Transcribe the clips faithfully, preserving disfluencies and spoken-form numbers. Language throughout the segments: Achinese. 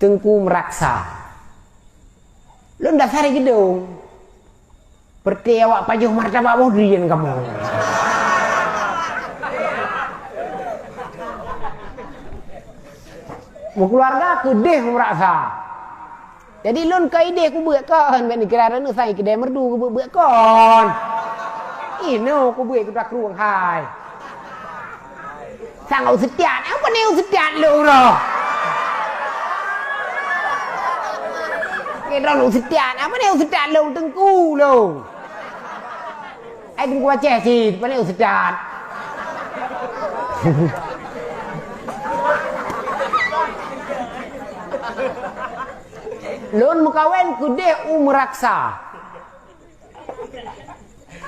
Teungku Meuraksa. Lôn dasar geudong. Peureuté awak pajoh martabak boh drien kamoe. Meukeuluwarga keudeh Meuraksa. Jadi lôn ka ideh kubeuk kon, bèk neukira droeneuh sai keudè meurdu kubeuk-beuk kon. Inoe kubeuk kutakrueng hai. Sang u seutiat, apa ni u seutiat lôn roh? Kira u seutiat, apa ni u seutiat lôn teungku lôn? Ai teungku Aceh cit, apa ni u seutiat? Lôn meukawen keudeh u Meuraksa.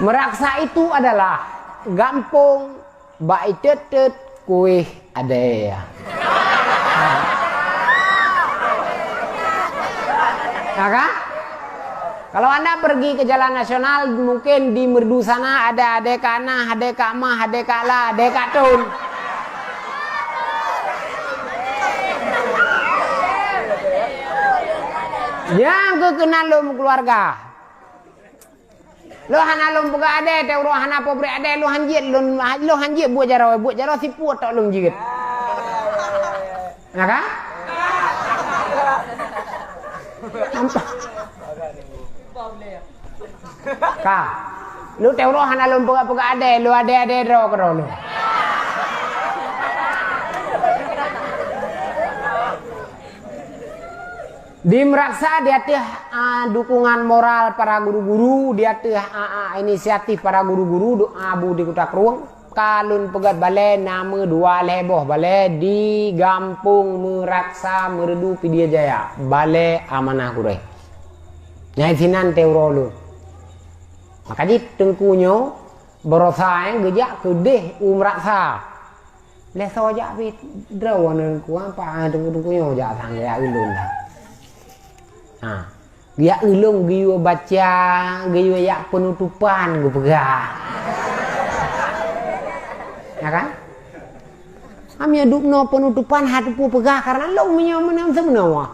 Meuraksa itu adalah gampông bak itot-tot kueh adèe. Ya kan? Kalau Anda pergi ke jalan nasional, mungkin di merdu sana ada adèe Kak Nah, adèe Kak Mah, adèe Kak La, adèe Kak Tun. Nyang keuh keunan lôn meukeuluwarga. Lôn hana lôn peugah adèe, teuh uroe hana peubrek adèe, lôn han jeuet, lôn, lôn han jeuet buet jaroe, buet jaroe sipue tok lôn jeuet. Na ka? Nampak? Ka. Lôn teuh uroe hana lôn peugah-peugah adèe, lôn adèe-adèe droe keudroe lôn. Di Meuraksa di ateueh, a, dukungan moral para guru-guru, di ateueh, a, a, inisiatif para guru-guru, doa bu di Kuta Krueng, ka lôn peugöt balèe na meudua lhèe boh balèe di Gampông Meuraksa, Meureudu, Pidie Jaya, Balèe Amanah Gurèe. Nyang sinan teuh uroe lôn. Maka jih teungku nyoe baroesa nyang geujak keudeh u Meuraksa. Lé soe jak pih droe ngon kuah, pa teungku-teungku nyoe jak sang geujak ulôn dah. Ha. Geujak ulôn geuyue baca, geuyue jak peunutupan geupeugah. Ya kan? Ami duek noe peunutupan hana teupeu peugah karena lôn meunyoe meunan seumeunoe.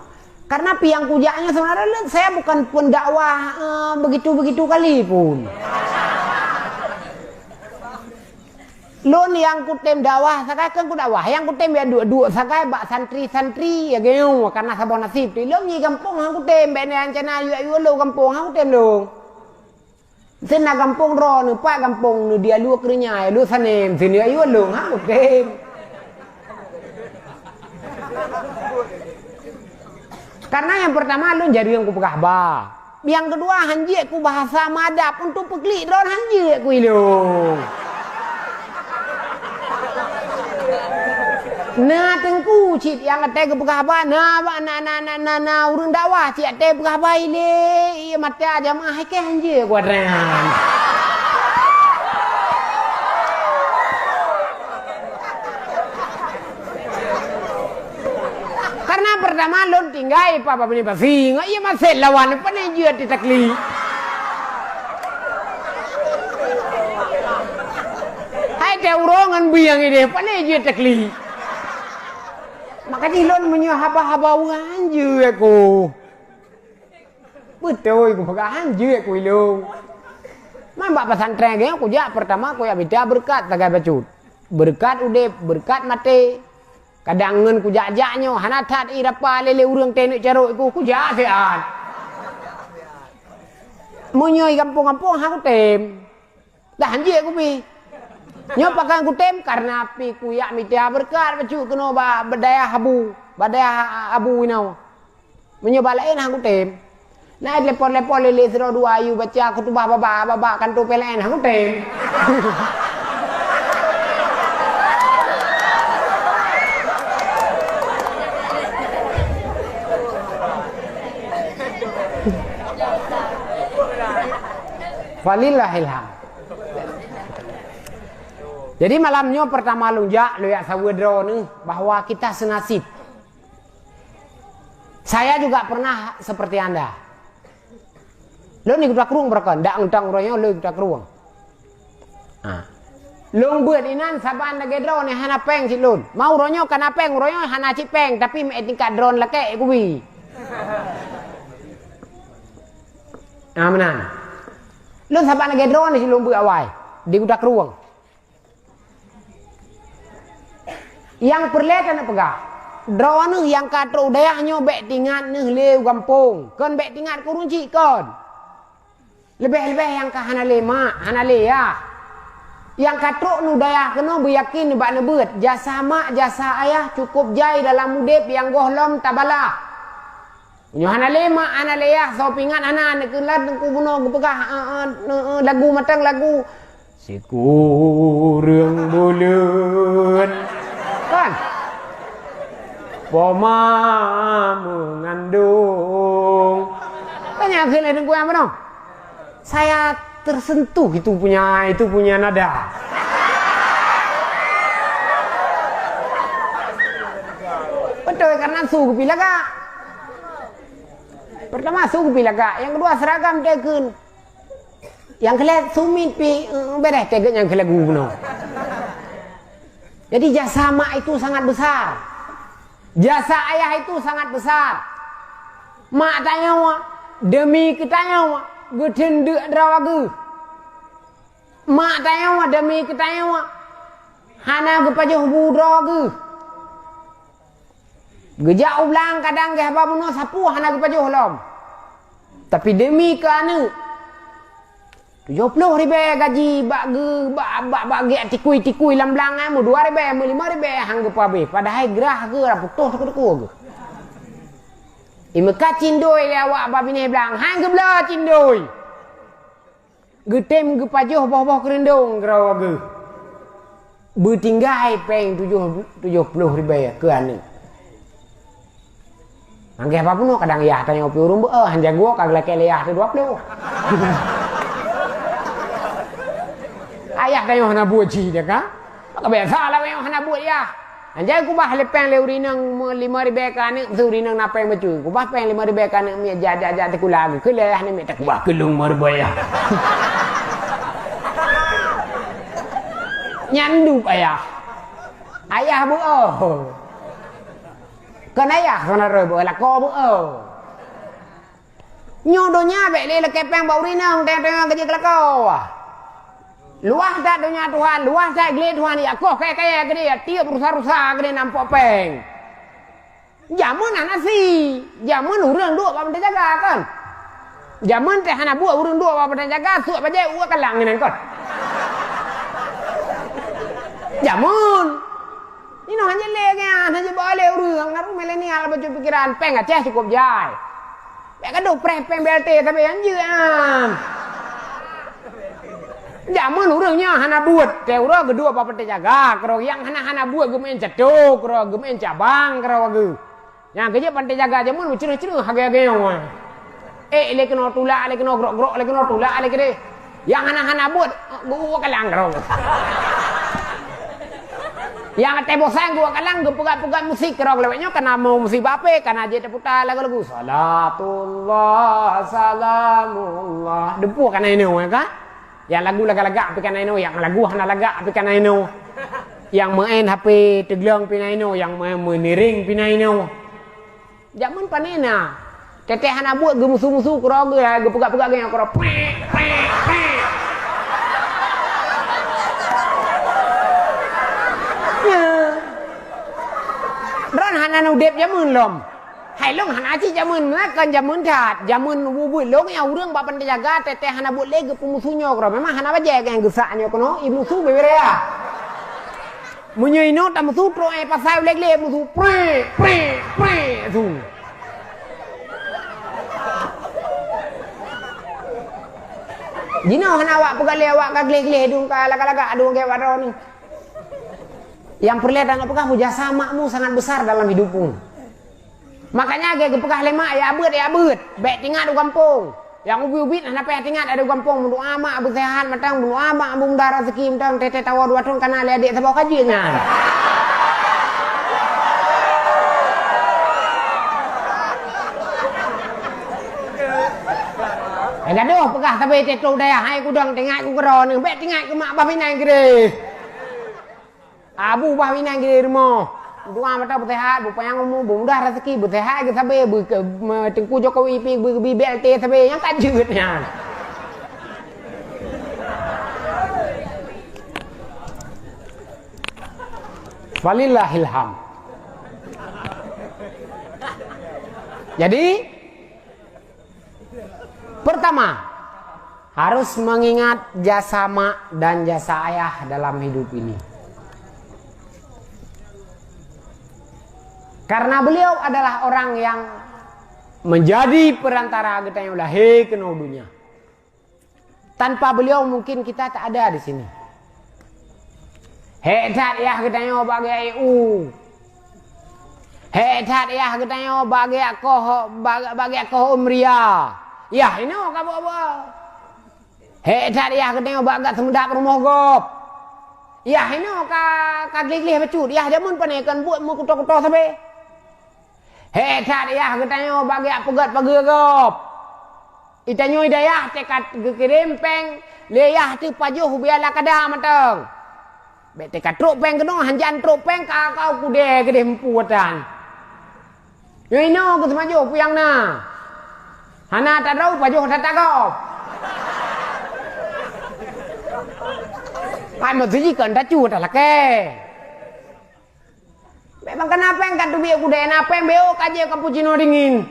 Karena pih nyang kujak nyoe sebenarnya saya bukan pendakwah, eh, begitu-begitu kali pun. Lôn nyang kutem dakwah sagai keu kudakwah, nyang kutem ya duek-duek sagai bak santri-santri ya geuh, karena saboh nasib. Di lôn nyoe gampông han kutem, bèk neurencana yue-yue lôn gampông han kutem lôn. Meusti na gampông droeneuh, pat gampông neuh di Alue Keureunya, Alue Sanem, meusti yue-yue lôn han kutem. Karena nyang pertama lôn jareueng kupeugah haba. Nyang keudua, han jeuet ku bahasa madab untuk peuklik droe, han jeuet ku ilôn. Na teungku cit nyang até geupeugah haba, na, na, na ureueng dakwah cit até peugah haba ilée, iya mata jamaah hai keu han jeuet ku atra nyan. Karena pertama lôn tinggai papa bini pasi, ngon iya masét lawan pane jeuet di takli. Hai teuh uroe ngon biang ideh pane jeuet takli. Maka jih lôn meunyoe haba-haba ureueng jeuet ku. Beutôi kupeugah han jeuet ku ilôn. Man bak pesantren geuh kujak pertama kujak mita beureukat sagai bacut. Beureukat udeb, beureukat maté. Kadang ngon kujak-jak nyoe hana that irapa lé-lé ureueng teuh neuk carok iku kujak siat. Meunyoe gampông-gampông han kutem. Dah han jeuet ku pih. Nyoe pakon kutem karena pih kujak mita beureukat bacut keunoe ba, ba dayah abu, ba dayah abu inoe. Meunyoe bak laén han kutem. Na telepon-telepon lé-lé sidroe dua ayue baca khutubah babah-babah kantô P L N han kutem. Falillahil hamd. Jadi malam nyoe pertama lôn jak, lôn jak saweue droeneuh bahwa kita senasib. Saya juga pernah seperti Anda. Lôn di Kuta Krueng beureukan, dak utang uroe nyoe lôn di Kuta Krueng. Ha. Lôn beuet inan saban lagèe droeneuh hana péng cit lôn. Ma uroe nyoe ka na péng, uroe nyoe hana cit péng, tapi meu'èt tingkat droeneuh lakèe kubi. Ah, meunan. Lôn saban lagèe droeneuh cit lôn beuet awai di Kuta Krueng. Nyang peureulèe taneuk peugah, droeneuh nyang ka trok u dayah nyoe bèk teuingat neuh lé u gampông, kon bèk teuingat keu ureueng chik kon. Leubeh-leubeh nyang ka hana lé mak, hana lé yah. Nyang ka trok u dayah keunoe beuyakin nibak neubeuet, jasa mak, jasa ayah cukôp jai dalam udép nyang gohlom tabalaih. Nyoe hana lé mak, hana lé yah, soe peuingat hana, aneuk keulat teungku bunoe geupeugah, eh, eh, eh, eh, lagu mantong lagu. Sikureueng buleuen. Kan? Poma meungandong. Kan nyang kheun lé teungku nyang bunoe? Saya tersentuh itu punya, itu punya nada. Betul, karena su geupi lagak. Pertama, su geupi lagak. Yang kedua, seragam teukeun. Yang keulhèe, su miet pi, eh, beres teukeun nyang keu lagu bunoe. Jadi, jasa mak itu sangat besar. Jasa ayah itu sangat besar. Mak tanyoe, demi keu tanyoe, geuteun deuk droe geuh. Mak tanyoe, demi keu tanyoe, hana geupajoh bu droe geuh. Geujak u blang kadang geuh haba bunoe sapeue hana geupajoh lom. Tapi demi keu aneuk, tujoh ploh ribèe gaji bak geu-, bak, bak, bak geuh tikui-tikui lam blang, eh, meudua ribèe, meulima ribèe han geupeuhabéh. Padahai grah geuh dah putôh teuku-teuku geuh. Imeukat cindôi lé awak bak binéh blang, han geubloe cindôi. Geutem geupajoh boh-boh keureundong keudroe geuh. Beutinggai péng tujoh, tujoh ploh ribèe keu aneuk. Manggeh apa peunoh kadang yah tanyoe pih ureueng beu-, eh, han jagoe ka geulakèe lé yah teuh dua ploh. Ayah tanyoe hana buet jih dah ka? Maka biasa lah tanyoe hana buet yah. Anjai kubah lé péng lé ureueng inong me-, lima ribèe keu aneuk, meuseu ureueng inong na péng bacut. Kubah péng lima ribèe keu aneuk miet jak, jak, jak sikula geuh. Keu lé ayah ni miet takubah keu lôn lima ribèe yah. Nyan duek ayah. Ayah beu-oh. Kon ayah, kon areueh beu-oh, lakoe beu-oh. Nyoe donya bèk lé lakèe péng bak ureueng inong, teungoh-teungoh keujeuet keu lakoe. Luwah that donya Tuhan, luwah that glé Tuhan, jak koh kayèe-kayèe keudéh, jak tiep rusa-rusa keudéh na pok péng. Jameun hana sie, jameun ureueng duek bak pantai jaga kon. Jameun teuh hana buet ureueng duek bak pantai jaga, suek bajèe ukeue kalang nyan kon. Jameun. Inoe hana lé nyan, hana jeuet bak lé ureueng, na ureueng milenial bacut pikeran, péng Aceh cukôp jai. Bèk gadoh preh péng B L T sabe nyang jeuet nyan. Jameun ureueng nyan hana buet, teuh uroe geuduek bak pantai jaga, keudroe nyang hana-hana buet geumeu'en cato, keudroe geumeu'en cabang, keudroe geu. Nyang keujeuet pantai jaga jameun meucreueh-creueh hagèe-hagèe nyoe. Eh, lé keunoe tulak, lé keunoe grok-grok, lé keunoe tulak, lé keudéh. Nyang hana-hana buet, geu-, geu-, kalang keudroe. Nyang até boh seng geu-, kalang geupeugah-peugah musik keudroe lewat nyoe kana meu musibah pih, kana jeuet teuputa lagu-lagu. Salatullah, salamullah. Deupue kana inoe, ya kan? Nyang lagu lagak-lagak pih kana inoe, nyang lagu hana lagak pih kana inoe. Nyang meu'en H P teugleng pih na inoe, nyang meu'en meuniring pih na inoe. Jameun pane na. Teuh-teuh hana buet geumusu-musu keudroe geuh, geupeugah-peugah geuh nyang keudroe. Prek, prek, prek. Ya. Droen hana udép jameun lom. Hai lôn hana cit jameun, na kon jameun that. Jameun bubuet lôn nyang ureueng bak pantai jaga, teuh-teuh hana buet lé geupeumusu nyoe keudroe. Memang hana bajèe nyang geusak nyoe keunoe, imusu beubeureh. Meunyoe inoe tamusu trok, eh, pasai ulèe glé musu, prek, prek, prek, su. Jinoe hana awak peugah lé awak ka gleh-gleh dum ka lagak-lagak dum gét bak droeneuh. Nyang peureulèe taneuk peugah, jasa makmu sangat besar dalam hidupmu. Makanya geupeugah lé mak, "Ya beuet, ya beuet, bèk teuingat u gampông. Nyang ubit-ubit hana payah teuingat, ada u gampông, meudoa mak beuseuhat mantong, meudoa mak beumudah raseuki mantong, teuh-teuh tawoe dua thôn kana lé adék saboh ka jeuet nyan." Eh, gadoh peugah sabe teuh dayah, hai kudong teuingat ku keudroe neuh, bèk teuingat keu mak bah pinai keudéh. Abu bah inan di rumoh. Dua mata beuseuhat, beupanyang umu, beumudah raseuki, beuseuhat geuh sabe, beu-, me-, Teungku Jokowi pi beu-, beu-, B L T sabe, nyang ka jeuet nyan. Falillahil hamd. Jadi, pertama, harus mengingat jasa mak dan jasa ayah dalam hidup ini. Karena beliau adalah orang yang menjadi perantara geutanyoe lahé keunoe donya. Tanpa beliau mungkin kita tak ada di sini. Hék that yah geutanyoe bak geujak ék u. Hék that yah geutanyoe bak geujak koh, bak, bak geujak koh umria. Yah inoe ka bawa-bawa. Hék that yah geutanyoe bak geujak seumeudab rumoh gob. Yah inoe ka, ka gleh-gleh bacut. Yah jameun pane kon buet meukuto-kuto sabe. Hék that yah geutanyoe bak geujak peugét pageue gob. Geutanyoe dayah teuka geukirém péng, lé yah teuh pajoh ubé lakada mantong. Bék teuka trok péng keunoe, hanjan trok péng ka kau kudée keudeh meupu atan. Nyoe inoe geuseumajoh peue nyang na. Hana tadroe pajoh that gob. Hai meuseujid kon tacu talakée. Memang kana péng ka teubiet kudée, na péng beu ka jép kapucino dingin.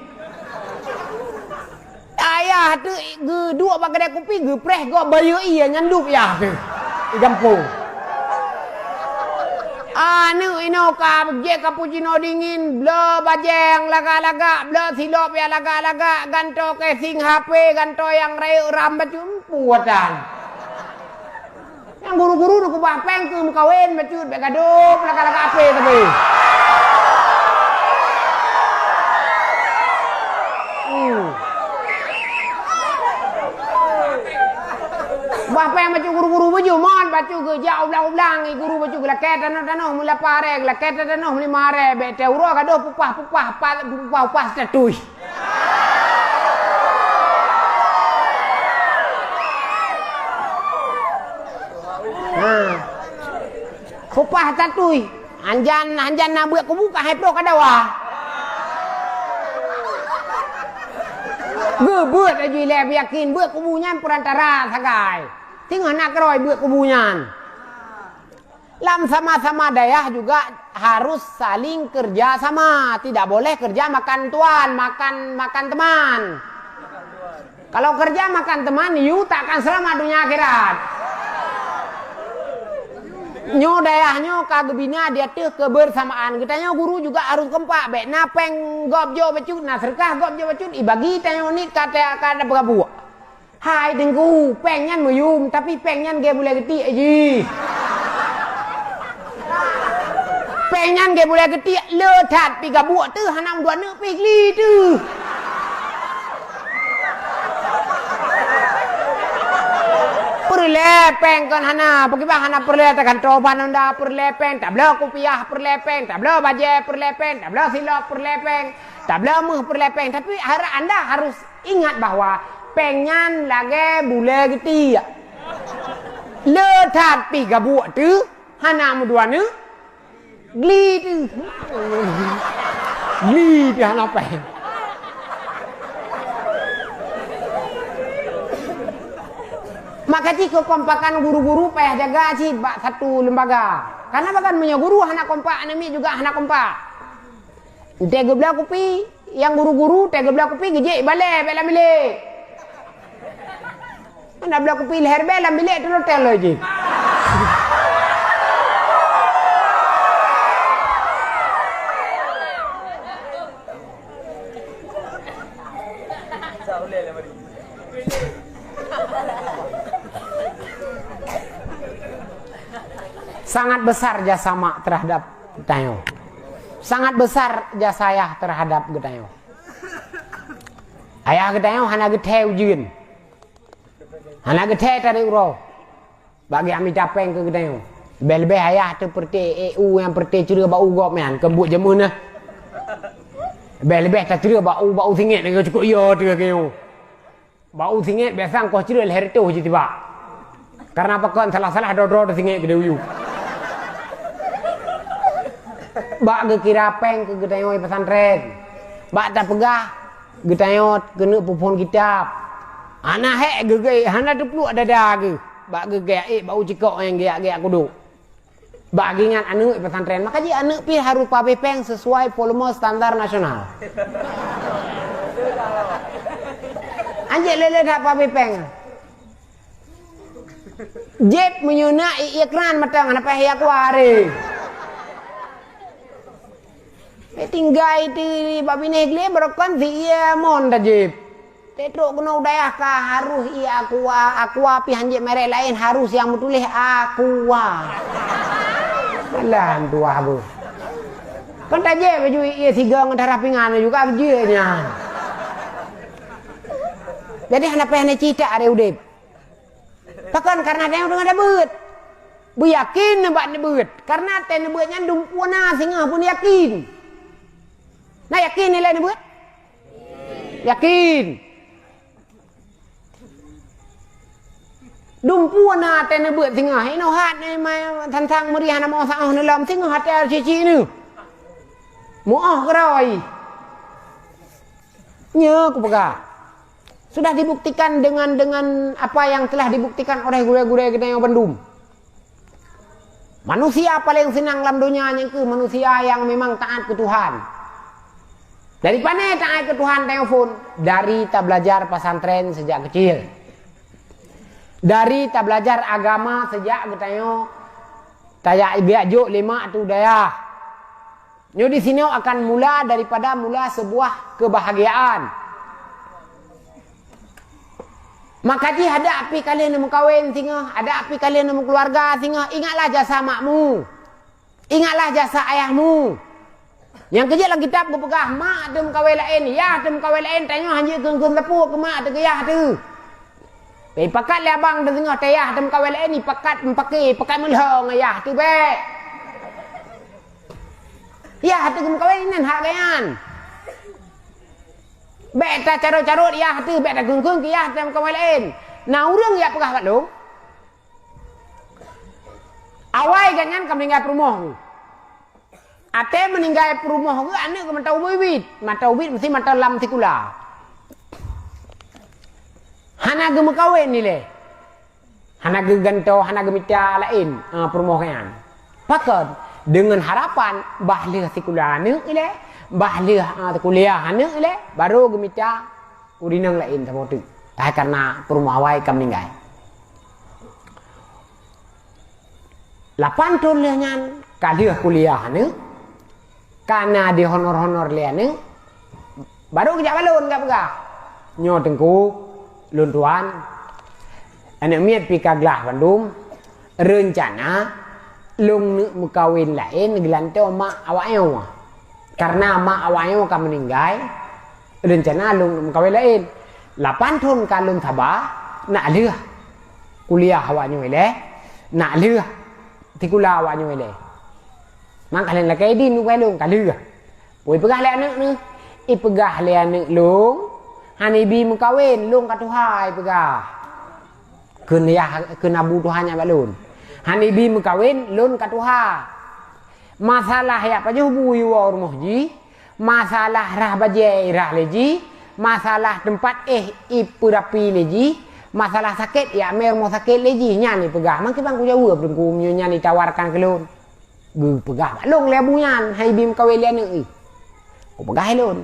Ayah teuh geuduek bak keudè kupi, geupreh gob bayeue ié nyan duek yah teuh di gampông. Aneuk inoe ka jép kapucino dingin, bloe bajée nyang lagak-lagak, bloe silop nyang lagak-lagak, gantoe casing H P, gantoe nyang rayeuk ram bacut, puatan. Nyang guru-guru na keubah péng keu meukawen bacut bék gadôh laka-laka apé tapi. Hmm. Bah péng bacut guru-guru baju mon bacut geujak ublang-ublang guru bacut geulakée tanoh-tanoh meulapa aré geulakée tanoh meulima aré bék teuh uroe gadôh pupah-pupah pa-, pupah-upah statui. Ha. Kupah tatui. Hanjan, hanjan na beuet kubu ka hai ploh ka dawa. Geubeuet laju ilée beuyakin beuet kubu nyan peurantara sagai. Singoh na keurôi beuet kubu nyan. Lam sama-sama dayah juga harus saling kerja sama, tidak boleh kerja makan tuan, makan, makan teman. Kalau kerja makan teman, you tak akan selamat dunia akhirat. Nyoe dayah nyoe ka geubina di ateueh kebersamaan. Geutanyoe guru juga harus kompak, bék na péng gob jok bacut, na seureukah gob jok bacut, ibagi tanyoe nit ka, ka, ka beugabuk. Hai Teungku, péng nyan meuyum, tapi péng nyan gée bulée geutiek jih. Péng nyan gée bulée geutiek le that pi gabuk teuh hana meudua neuk pih gli teuh. Peureulée péng kon hana, peugibah hana peureulée tagantoe ban honda peureulée péng, tabloe kupiah peureulée péng, tabloe bajée peureulée péng, tabloe silop peureulée péng, tabloe meuh peureulée péng, tapi har-, anda harus ingat bahwa péng nyan lagée bulée geutiek. Le that pih gabuk teuh hana meudua neuk gli teuh. Gli teuh hana péng. Maka cit keukompakan guru-guru payah jaga cit bak satu lembaga. Karena bahkan meunyoe guru hana kompak, aneuk miet juga hana kompak. Entée geubloe kupi, nyang guru-guru, entée geubloe kupi, geujék ibalée bék lam bilék. Hana bloe kupi lhée ribée lam bilék teulotel lom jih. Sangat besar jasa mak terhadap geutanyoe. Sangat besar jasa ayah terhadap geutanyoe. Ayah geutanyoe hana geuthée ujeuen. Hana geuthée tarék uroe. Bak geujak mita péng keu geutanyoe. Leubeh-leubeh ayah teuh peureuté ék u nyang peureuté creueh bak u gob nyan keu buet jameun na. Leubeh-leubeh tacreueh bak u, bak u singét nyoe cukôp yo teuh keu nyoe. Bak u singét biasa engkoh creueh lhée reutôh jitibak. Karena pakon salah-salah droe-droe singét keudeh u yup. Bak geukira péng keu geutanyoe pesantren. Bak tapeugah geutanyoe keuneuk peuphon kitab. Hana hék geugée, hana teupluek dada geuh. Bak geugée ék bak u cikok nyang geujak-geujak kudok. Bak geuingat aneuëk pesantren, maka jih aneuëk pih harôh pabéh péng sesuai volume standar nasional. Anjék lé-lé that pabéh péng. Jép meunyoe na ié kran mantong hana payah ié aqua ré. Eh, tinggai ti bak binéh glé barokon si ié mon tajép. Teutrok keunoe u dayah ka harôh ié aqua, aqua pih hanjeuet merek laén harôh nyang meutuléh aqua. Alah, tuah beuh. Kon tajép baju ié sigoe ngon darah pingan juga jeuet nyan. Jadi hana payah neucita aré udép. Pakon? Karena tanyoe teungoh tabeuet. Beuyakin nibak neubeuet. Karena watée neubeuet nyan dumpeue na singoh pun yakin. Na yakin ilée neubeuet? Yakin. Dumpeue na watée neubeuet singoh. Inoe hat ni mai than-than meuriah na meu saoh neulom singoh watée cicik ni. Muoh keuroi. Nyoe kupeugah. Sudah dibuktikan dengan, dengan apa yang telah dibuktikan oleh gurée-gurée geutanyoe bandum. Manusia paléng seunang lam donya nyan keuh manusia nyang memang taát keu Tuhan. Dari pané taát keu Tuhan tanyoe phon? Dari tabelajar pesantren sejak kecil. Dari tabelajar agama sejak geutanyoe tajak geujak jok lé mak ateueh dayah. Nyoe di sinoe akan mula daripada mula sebuah kebahagiaan. Maka jih adak pih ka lheueh neumeukawen singoh, adak pih ka lheueh neumeukeuluwarga singoh, ingatlah jasa makmu. Ingatlah jasa ayahmu. Nyang keujeuet lam kitab geupeugah, mak teumeukawen laén, yah teumeukawen laén, tanyoe hanjeuet kheun-kheun teupeu keu mak teuh keu yah teuh. Tapi pakat lé abang teuh singoh tayah teumeukawen laén, ipakat meupaké, pakat meulhong yah teuh bék. Yah teuh geumeukawen inan hak geuh nyan. Bék tacarot-carot yah teuh, bék takheun-kheun keu yah teumeukawen laén. Na ureuëng jak peugah bak lôn, awai gobnyan ka meuninggai peurumoh geuh. Watée meuninggai peurumoh geuh, aneuëk geuh mantong ubit-ubit. Mantong ubit meusti mantong lam sikula. Hana geumeukawen ilée. Hana geugantoe, hana geumita laén, ah, peurumoh nyan. Pakon? Deungon harapan bah lheueh sikula aneuëk ilée, bah lheueh, ah, kuliah aneuëk ilée, barô geumita ureuëng inong laén saboh teuk. Tapi karena peurumoh awai ka meuninggai. Lapan thon lheueh nyan ka lheueh kuliah aneuëk, ka na dihonor-honor lé aneuëk, barô geujak bak lôn geupeugah, "Nyoe Teungku, lôn tuan, aneuëk miet pih ka glah bandum, reuncana lôn neuk meukawen laén geulantoe mak awaknyoe. Karena mak awaknyoe ka meuninggai, reuncana lôn neuk meukawen laén. Lapan thon ka lôn saba, nak lheueh kuliah awaknyoe ilée, nak lheueh sikula awaknyoe ilée. Maka lôn lakée idin ubak lôn ka lheueh." Peue ipeugah lé aneuëk neuh? Ipeugah lé aneuëk lôn, "Hana ibi meukawen, lôn ka tuha," ipeugah. Kheun yah, kheun abu tuha nyan bak lôn, "Hana ibi meukawen, lôn ka tuha. Masalah jak pajoh bu iwoe rumoh jih, masalah rhah bajée irhah lé jih, masalah teumpat éh ipeurapi lé jih, masalah sakét jak mé rumoh sakét lé jih." Nyan ipeugah. Mangkeuban kujaweueb Teungku meunyoe nyan itawarkan keu lôn. Geupeugah bak lôn lé abu nyan, "Hana ibi meukawen lé aneuëk." Kupeugah lé lôn,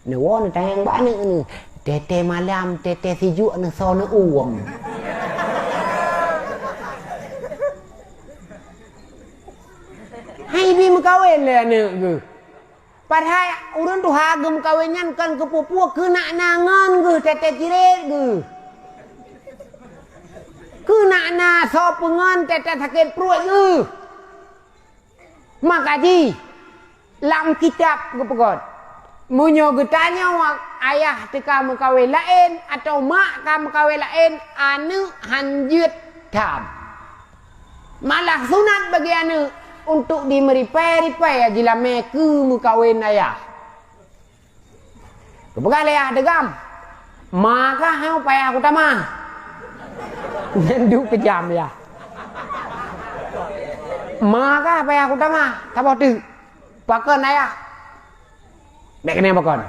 "Neuwoe neutanyong bak aneuëk neuh, teuh-teuh malam, teuh-teuh sijuek neusoe neuuem." Hana ibi meukawen lé aneuëk geuh. Padahai ureuëng tuha geumeukawen nyan kon keu peue-peue, keunak na ngon geuh teuh-teuh cirét geuh. Keunak na soe peue ngon teuh-teuh sakét pruet geuh. Maka jih, lam kitab geupeugét, meunyoe geutanyoe ayah teuka meukawen laén atawa mak ka meukawen laén, aneuëk hanjeuet tham. Malah sunat bagi aneuëk untuk dimeureupée-reupée jilamé keu meukawen ayah. Geupeugah lé yah teuh gam, "Ma kah nyoe payah kutamah." Nyan duek keujam yah. "Ma kah payah kutamah, saboh teuk." Pakon ayah. Bèk keuneuk pakon.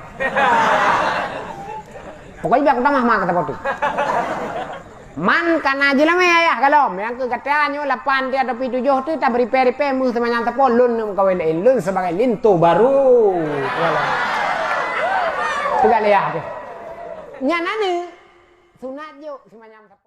Pokoknya bèk kutamah ma kata potu. Man kana jeulamé ayah galom, nyang keu gata nyoe lapan ti atau pi tujoh tu tabeuripèe-ripèe meuh simanyam sapo lôn neuk meukawen laén, lôn sebagai linto baru. Peugah lé ayah tu. Nyan aneuk sunat jok simanyam sapo.